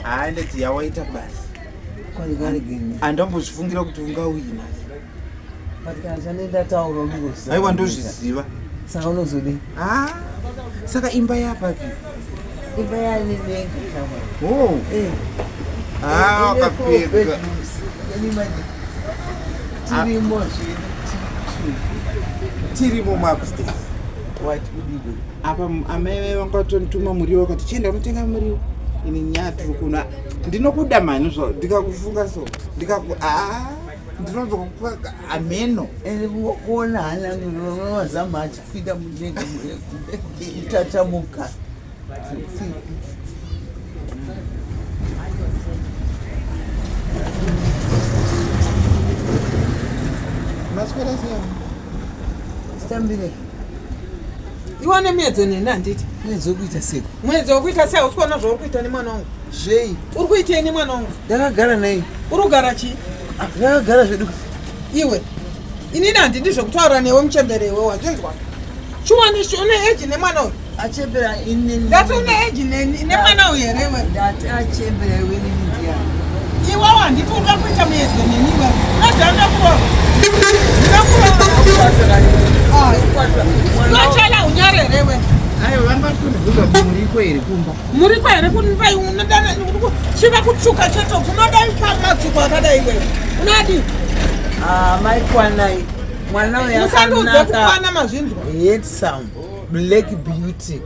Haa, ndati yawaita basa. Andambozvifungira kuti ungawina. But kana chanenge ndataura unongoziva. Aiwa ndozviziva. Saka unozodii? Ah, saka imba yapapi? Imba yani nenga kama. Oh. Eh. Ah, wakapfeka. Tirimo zvedu tirimo muupstairs. Wati kudii? Apa amai vai vanga vatonituma muriwo vakati chienda unotenga muriwo. Ini nyaya tiri kuno. Ndinokuda mhani zvo ndikakufunga so ndikaku ah ndinonzwa ameno. Ende kuona hana mazama achipinda mudenga kutatamuka. Maswera sei? Titambire. Iwe une muedzo neni handiti? Muedzo wekuita seko. Muedzo wekuita sei? Hausi kuona zvauri kuita nemwana wangu? Zvei? Uri kuitei nemwana wangu? Ndakagara naye. Uri kugara chii? Ah, ndakagara zvedu. Iwe. Inini handidi zvekutaura newe muchembere iwe wazvinzwa? Chiwani une eji nemwana uyu? Achembera ini. Ndati une eji nemwana uyu here iwe? Ndati achembera iwe inini ndiyani? Iwe handiti unoda kuita muedzo neni iwe. Unoziva ndokurova. Ndokurova. Iwe unyare here iwe? Aiwa vanga vachitonibvunza kuti muriko here kumba. Muriko here kumba unodana chiva kutsvuka chete unoda matsvuko akadai iwe. Unadi? Ah, mai kwanai. Mwana uyu Musandiudze akanaka. kukwana mazvinzwa. Handsome. Black beauty.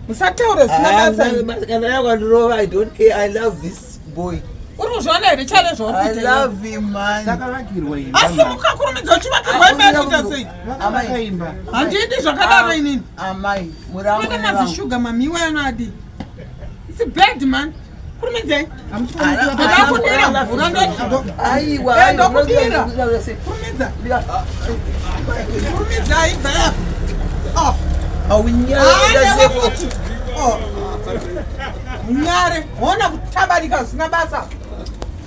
Musataure zvisina basa. Kana yakwandirova, I don't care. I love this boy. Uri kuzviona here chale zvauri I kuita? iwe? love him, man. Takavakirwa imba. Asi mukakurumidza uchivakirwa imba yakuita sei? Vakavaka imba. Handidi zvakadaro inini. Amai, murambo Kwete mazishuga mamiwa anadi. It's bad man. Kurumidzai. Ndakudira mvura ndo. Aiwa, Eh, ndokudira. Kurumidza. Kurumidzai bva yapo. Oh. Aunyara futi. Oh. Nyare, hona kutabarika zvisina basa.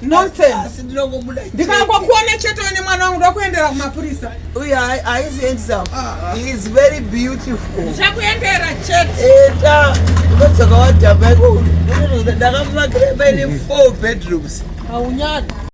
Nonsense. Asi ndinongobuda. Ndikangokuona chete uine mwana wangu ndokuendera kumapurisa. Uyu haisi handsome. He is very beautiful. Ndichakuendera chete. Eta, unodzoka wadhamba iko. Ndakamuvakira imba ine 4 bedrooms. Haunyari.